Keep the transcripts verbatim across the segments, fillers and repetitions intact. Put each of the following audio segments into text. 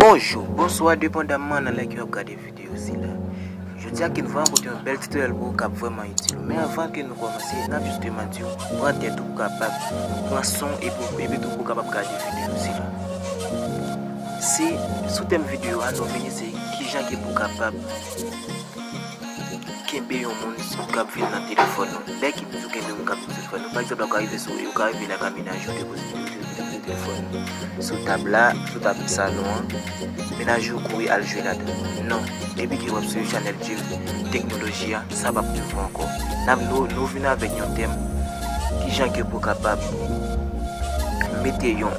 Bonjou, bonswa, depandamman nan lè ke w ap gade videyo sila. Jodi a ke nou vrèman pote yon bèl titoryèl pou ou k ap vrèman itil ou. Men anvan ke nou kòmanse, n ap jisteman di w, pran tèt ou pou kapab pran son epi, epi tou pou kapab gade videyo sila. Se sou tèm videyo a nou vini, se kijan ke pou kapab kenbe yon moun k ap viv nan telefòn ou. Lè ke m di w kenbe yon moun k ap viv nan telefòn ou, pa egzanp, ou ka rive sou, ou ka rive la ka menaj ou depoze telefòn ou sou tab la, sou tab salon an, menaj ou kouri al jwe ladan. Non, depi ke w ap swiv chanèl Jeff Teknoloji a, sa p ap rive ankò. N ap, nou, nou vin avèk yon tèm, kijan ke pou kapab mete yon,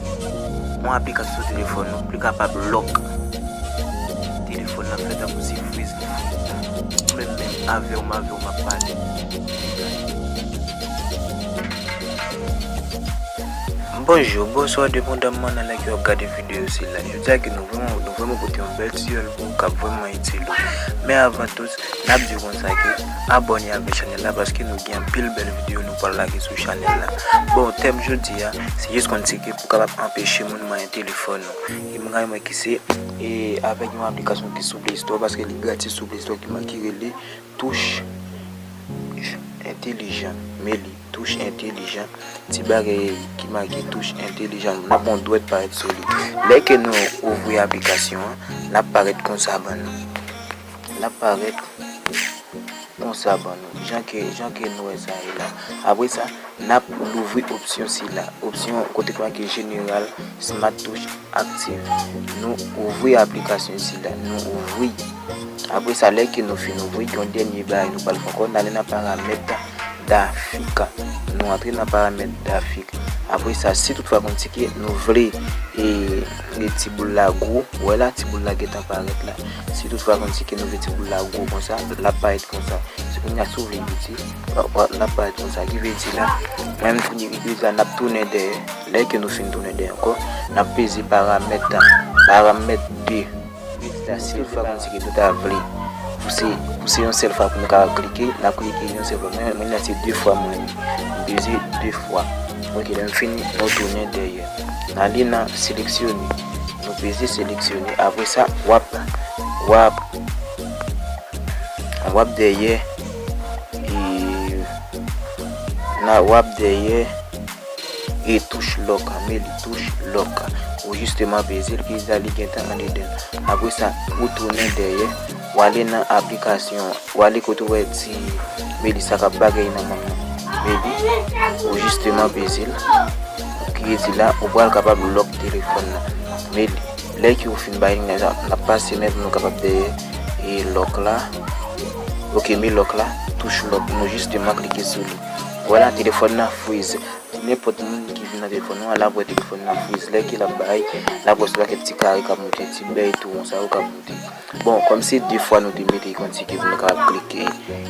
yon aplikasyon sou telefòn nou pou li kapab lòk telefòn nan, fè tankou se friz li friz la. Mwen menm avè w, m avè w, m ap pale. Bonjou, bonswa, depandamman nan lè ke w ap gade videyo sila. Jodi a ke nou vrèman, nou vrèman pote yon bèl titoryèl pou ou k ap vrèman itil ou. Men avan tout, n ap di w konsa ke abòne avèk chanèl la, paske nou gen anpil bèl videyo nou pral lage sou chanèl la. Bon, tèm jodi a, se jis konn se ke pou kapab anpeche moun manyen telefòn ou. E m ka remake se, e, avèk yon aplikasyon ki sou Play Store, paske li gratis sou Play Store, ki, ki rele Touch Entelijan. Men li, Touch Entelijan. Ti bagay ki make Touch Entelijan. N ap wè yon dwèt parèt sou li. Lè ke nou ouvri aplikasyon an, l ap parèt konsa ban nou. L ap parèt konsa ban nou. Jan ke, jan ke nou wè sa ye la. Apre sa, n ap louvri opsyon sila. Opsyon kote k make jeneral, Smart Touch aktif. Nou ouvri aplikasyon sila. Nou ouvri. Apre sa, lè ke nou fin ouvri, yon dènye bagay nou pral fè ankò, n ale nan paramèt Dafik. Nou antre nan paramèt Dafik. Apre sa, si toutfwa konn si ke nou vle, e, e ti boul la gwo, ou wè la, ti boul la gentan parèt la. Si toutfwa konn si ke nou vle ti boul la gwo konsa, l ap parèt konsa. Se kounye a si w vle piti, w ap, w ap, l ap parèt konsa. Ki vle di la, menm kounye ki vle di la, n ap tounen dèyè. Lè ke nou fin tounen dèyè ankò, n ap peze paramèt, paramèt de. Ki vle di la, si toutfwa konn si ke nou ta vle pouse, pouse yon sèl fwa pou nou ka klike, n ap klike yon sèl fwa. Mwen, mwen la se de fwa mwen, m peze de fwa. Ok, lè m fini, nou tounen dèyè. N ale nan seleksyone. Nou peze seleksyone. Apre sa, w ap, w ap, w ap dèyè. E, nan w ap dèyè. E touch lòk, men li touch lòk. Ou jisteman peze l, ki vle di li gentan andedan. Apre sa, ou tounen dèyè, ou ale nan aplikasyon an, ou ale kote ou wè ti Melissa k ap bagay nan men l. Men li, ou jisteman peze l. Ki vle di la, ou pral kapab lòk telefòn nan. Men li, lè ke ou fin bay li, n ap pase men pou nou kapab dèyè e lòk la. Ok, men lòk la, touch lòk. Nou jisteman klike sou li. Vwala, telefòn nan freeze. Nenpòt moun ki vin nan telefòn ou an, l ap wè telefòn nan freeze. Lè ke l ap bay, l ap wè se pakèt ti kare k ap monte, ti bèy tou won sa yo k ap monte. Bon, kòm se de fwa nou te mete, konn si ke pou nou kapab klike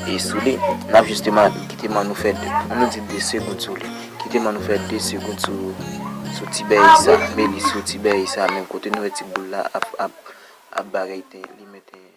e sou li, n ap jisteman kite men nou fè de, ann nou di de segonn sou li. Kite men nou fè de segonn sou, sou ti bèy sa, men li sou ti bèy sa, menm kote nou wè ti boul la ap, ap, ap bagay ten, li mete.